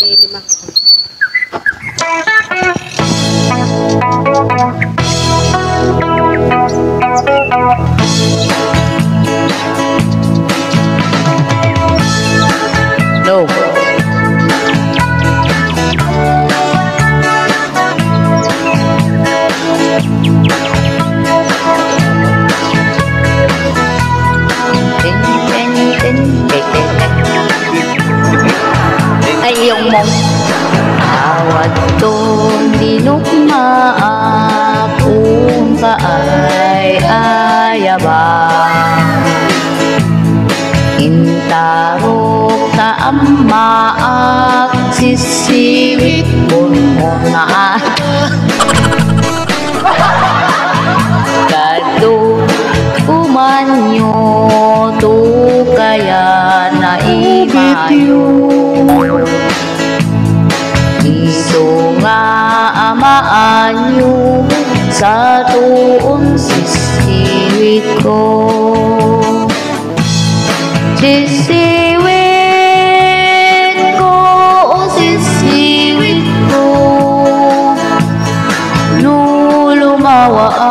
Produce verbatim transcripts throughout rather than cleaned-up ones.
Lima. No. Ay, iyong mong. Awadton dinukmaak, unta ay ayaba. Intarok ta ammaak, sisiwit kun muna. Kadu kumanyo, tukayan na imayo. Isu nga amaanyo, sa tuon sisiwit ko. Sisiwit ko, o sisiwit ko, no lumawaak,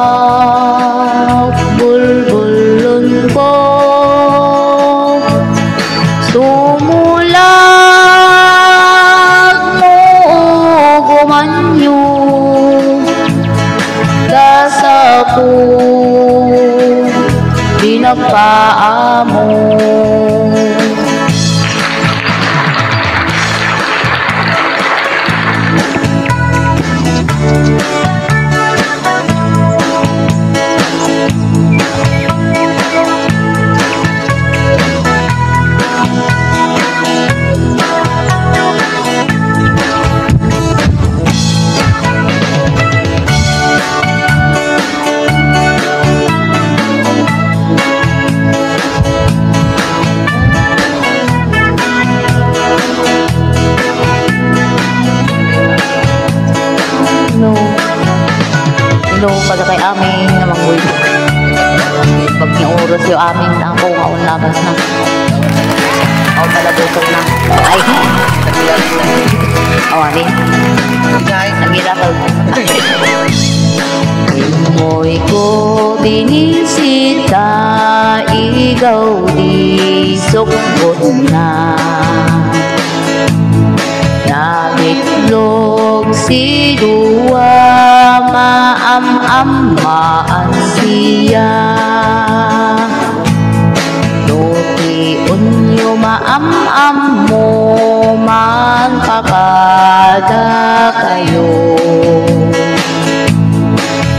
bulbulon ko. Sumulag mo, o gumanyo. Dasako, pinapaamo. No. Hello, pada kay amin nga mangguy. Pag niuros yo amin, ako nga unlabas na. O, malabusog na. Ay. O, amin. Nagilakag. Umoy ko binisita, igaw di sukbot na. Nagitlog si Dua, maam-ammaan siya. No ti unyo maam-ammo, mangkakada kayo.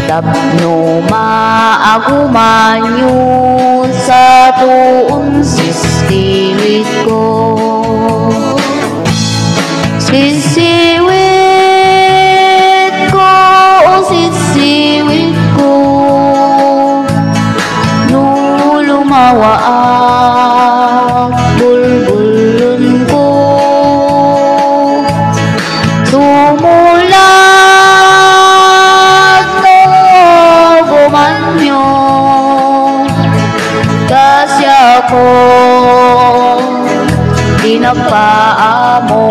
Tapno maagumanyo sa tuon sisiwit ko. Sisiwit ko, o sisiwit ko, no lumawaak, bulbulon ko. Sumulag no gumanyo, kasya ko, pinapaamo.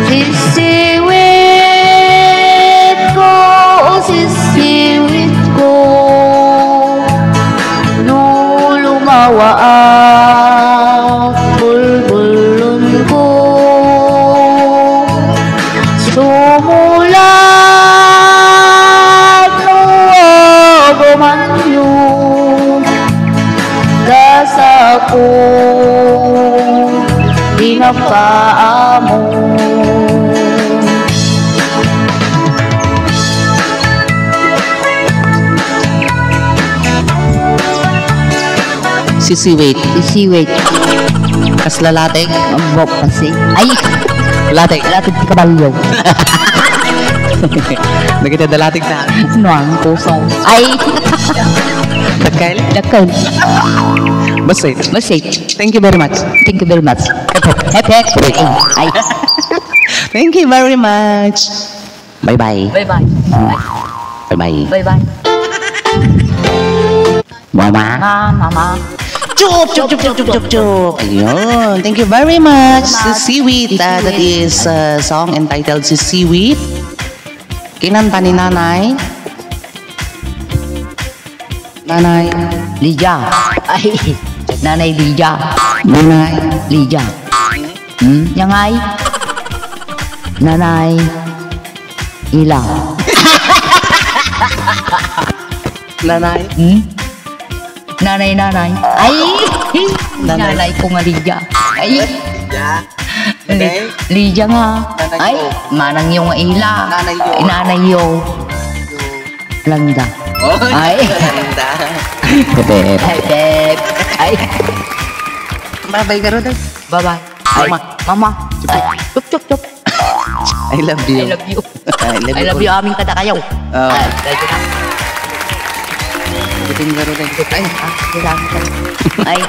Sisiwit ko, o sisiwit ko, no lumawaak, bulbulon ko. Sumulag no gumanyo, kasya ko, pinapaamo. Sisiwit. Sisiwit. Kasla lateg? Ambok kasi. Ay! Lateg. Lateg ti kabalyo. Dagiti adda lateg na. Nuang puso. Ay! Dakkel? Dakkel. Bassit. Bassit. Thank you very much. Thank you very much. Hep, hep. Hep, hep. Ay. Thank you very much. Bye-bye. Bye-bye. Bye-bye. Bye-bye. Mama. Ma, mama. Chup, chup, chup, chup, chup, chup, chup. Ayun. Thank you very much. Si Siwit. Uh, that is a song entitled Si Siwit. Kinanta ni Nanay. Nanay. Lydia. Ay, Nanay Lydia. Nanay. Lydia. Hmm? Yangay. Nanay. Ila. Nanay. Hmm? Nanay, nanay. Ay! Nanay. Nanay ko nga Lydia. Ay! Lydia. Li-, Nanay. Lydia nga. Nanay Ay, ko. Manang yo nga ila. Nanay yo. Ay, nanay yo. Landa. Oh, Ay. Landa. Bebep. Ay, beb. Ay. Babay ka ron, eh. Bye-bye. Ay, Mama. Mama. Ay, chup, chup, chup. I love you. I love you. I love I you love all. You, amin kadakayo. Oh. Ay, thank you na. Bitin nga rin. Ay. Ah, kailangan ka. Ay.